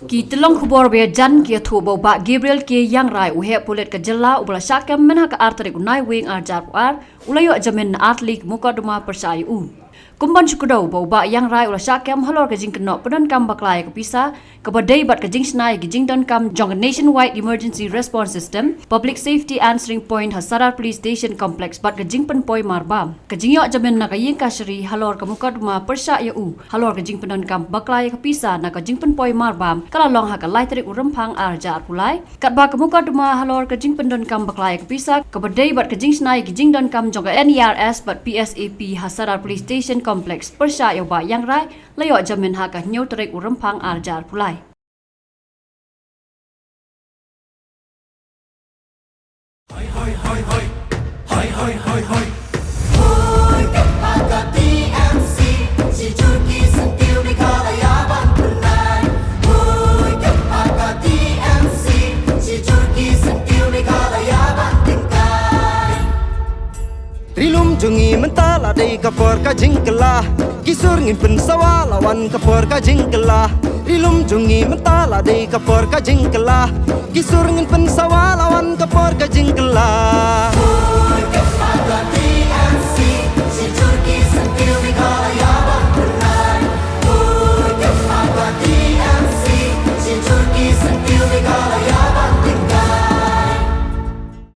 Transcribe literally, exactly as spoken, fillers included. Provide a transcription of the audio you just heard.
Ki tyllong khubor ba ïajan ki ïathuh ba u Bah Gabriel K Iangrai, u heh pulit ka jylla, uba la shah kem mynha ka ar tarik u Naiwieng ar hajar arphew ar, u la ïoh jamin na artylli ki mukotduma pyrshah ïa u. Kum ban shu kdew ba u Bah Iangrai u la shah kem halor ka jingkynnoh pyndonkam bakla ïa ka pisa, kaba dei bad ka jingshna ïa ki jingdonkam jong ka Nationwide Emergency Response System, Public Safety Answering Point ha Sadar Police Station Complex bad ka jingpynpoi marbam. Ka jingïoh jamin na ka ïing kashari halor ka mukotduma pyrshah ïa u halor ka jingpyndonkam bakla ïa ka pisa na ka jingpynpoi marbam ka la long ha ka lai tarik u Rymphang ar hajar arphew lai. Katba ka mukotduma halor ka jingpyndonkam bakla ïa ka pisa, kaba dei bad ka jingshna ïa ki jingdonkam jong ka N E R S bad P S A P ha Sadar Police Station Complex pyrshah ïa u Bah Iangrai, la ïoh jamin ha ka hynñiew tarik u Rymphang ar hajar arphew lai. Ri lum jong ngi mynta la dei ka por ka jingkylla. Ki sur ngin pynsawa la wan ka por ka jingkylla. Ri lum jong ngi mynta la dei ka por ka jingkylla. Ki sur ngin pynsawa la wan ka por ka jingkylla.